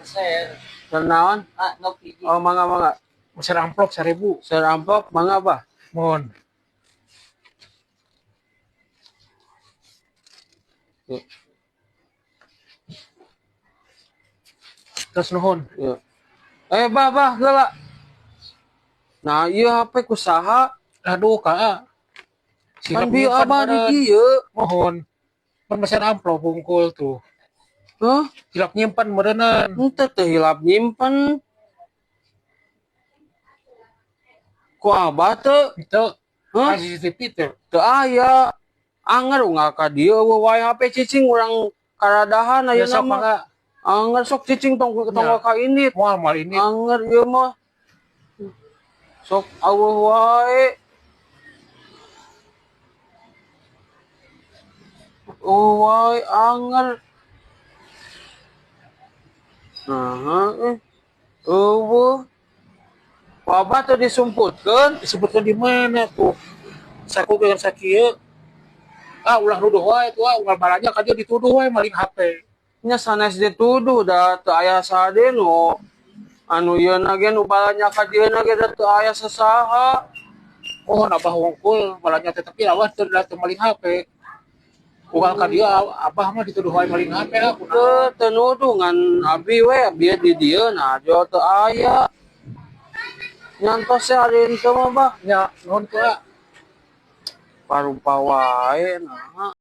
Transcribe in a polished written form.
Sir, Sir naon? ah, no pigi. Oh, mangga mangga. Meser amplop 1000. Sir amplop mangga bah. Mohon. Ya, Terus nuhun. ya. Eh, bah bah lala. Nah, ieu HP ku saha? Aduh, Kak. Kan bi abah di dieu. Mohon. Pan meser amplop bungkul tuh. Hah? Hilap nyimpan meureunan. Henteu, teu hilap nyimpen. Ku abah teu? Itu Hah? CCTV teh. Teu aya. Anger unggal ka dieu euweuh wae HP, cicing urang karadahan Ya ayeuna sok mah. mangga. Anger sok cicing tong tong Ya. ka indit. Moal moal ini. Anger ieu mah. Sok euweuh wae. Euweuh wae anger. Nah, eh. Euweuh. Ku abah teu disumputkeun? Disebutkan di mana tuh? Saku dengan sakieu. Ah, ulah nuduh wae tuh, ah, unggal balanja ka dia dituduh wae maling HP. Nya sanes dituduh, da teu aya sade nu anu ieu na ge, nu balanja ka dieu na ge da teu aya sasaha. Mohon abah wungkul balanja teh, tapi abah teu teu maling HP. Unggal ka dia abah mah dituduh wae maling HP lah Teu kunaon. Teu nuduh, ngan abi we abi di dieu nah jo teu aya. Nyantos ya ari henteu mah bah. Nya, nuhun tuh, ah. Parupa wae nah.